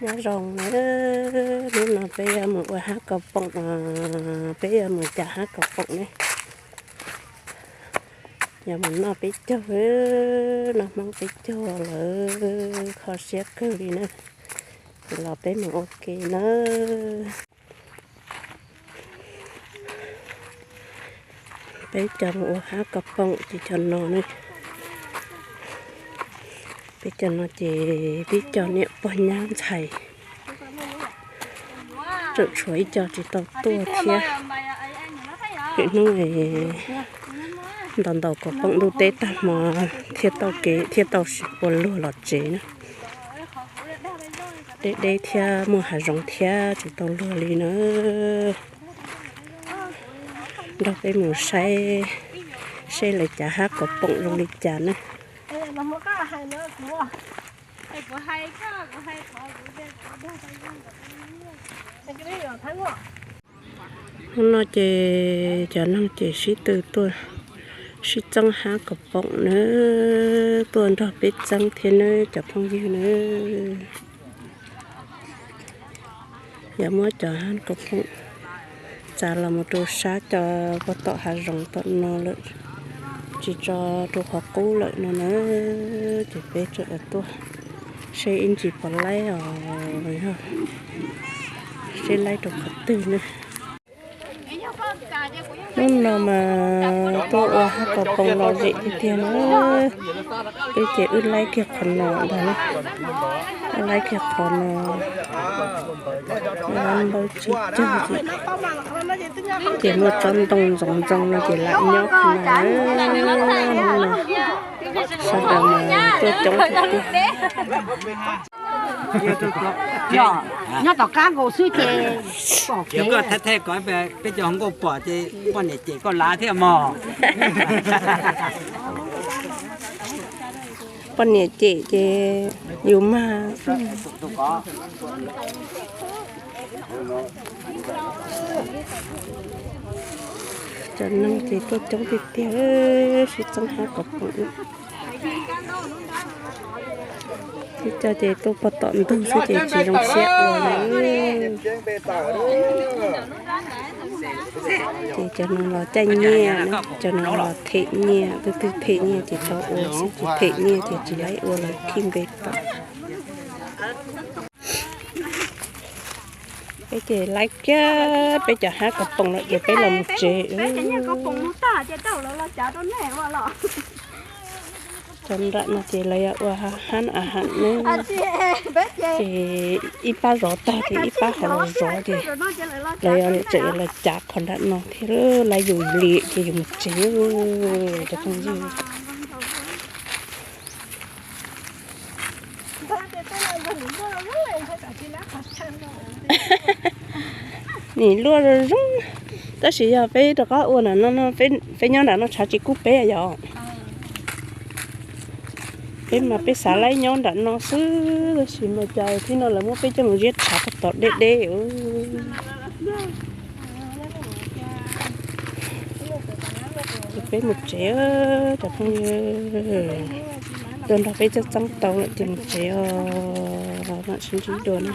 Nyob zoo na, hnub no peb yuav mus ua hab kaus poom, peb yuav mus cas hab kaus poom ne. Yuav mus noj peb caug, noj Hmoob peb caug lawm, kho siab kawg li na. Ces los peb mus ua ke na. Peb cov mus ua hab kaus poom ces cov no ne. Peb cov no ces peb cov niam pog nyab ntxhais, tseem tshuav ib co tsis tau tuaj thiab. Lwm hnub ntaus ntaus kaus poom ntuj teb tag hmo thiaj tau kev thiaj tau ua luag los tsev na. Deb deb thiab muaj hav zoov thiab tsis tau luag li na. Nrog peb mus saib seb lawv cav hab kaus poom zoo li cas na. Hnub no ces cov neeg ces sib tw tuaj sib txeeb hab kaus poom nawb, tuaj nrog peb txeeb thiab nawb cov phooj ywg nawb. Yog muab cov hab kaus poom txav los mus rau sab cov pog tom hav zoov tom no lawm, tsis tso rau qhov qub lawm no na, ces peb tseem tuaj seb ib ntsis puas laib os, seb laib rau qhov twg na. Hnub no mas tuaj ua hab kaus poom lom zem tiag tiag na. Peb ces wb laib kiag qhov no ntag na, wb laib kiag qhov no, npawb tsib caug ces muaj tsob ntoo ntxoov ntxoo no ces lam nyob qhov no na. Hnub no sawv daws mas tuaj coob tiag tiag. Nyob tom qab nkaus xwb ces pom kev. Peb cov hluas nkauj pom ces poj niam cem koj lav thiab mog. Poj niam cem ces yus mag. Cov neeg ces tuaj coob tiag tiag, sib txeeb hab kaus poom. Ib co ces tuaj pog tom ntug xwb ces tsis zoo siab ua li. Ces cov no los caij nyiaj, cov no los them nyiaj, twg twg them nyiaj ces tau ua xwb, tsis them nyiaj ces tsis laib ua lawv khib npe tau. Peb ces laib kiag peb cov hab kaus poom lawm ces peb los mus tsev. Cov nram no ces lawv yuav ua hab a ham ne, ces ib pab zov tag ces ib pab ho los zov ces lawv yuav tseem los cav qhov nram no thiab, laib yus li ces yus mus tsev cov phooj ywg. Nim luaj zoo zoo, tab sis yog peb rov qab ua nram no, peb nyob nram no tshav tsis kub peb yom. Peb mas peb xav laib nyob nram no xwb, tab sis mas cas tib no lawv muab peb coj mus ziab tshav tog tom deb deb. Ces peb mus tsev cov phooj ywg, tuaj nrog peb txeeb txeeb tau lawm ces mus tsev os, mam sib ntsib dua na.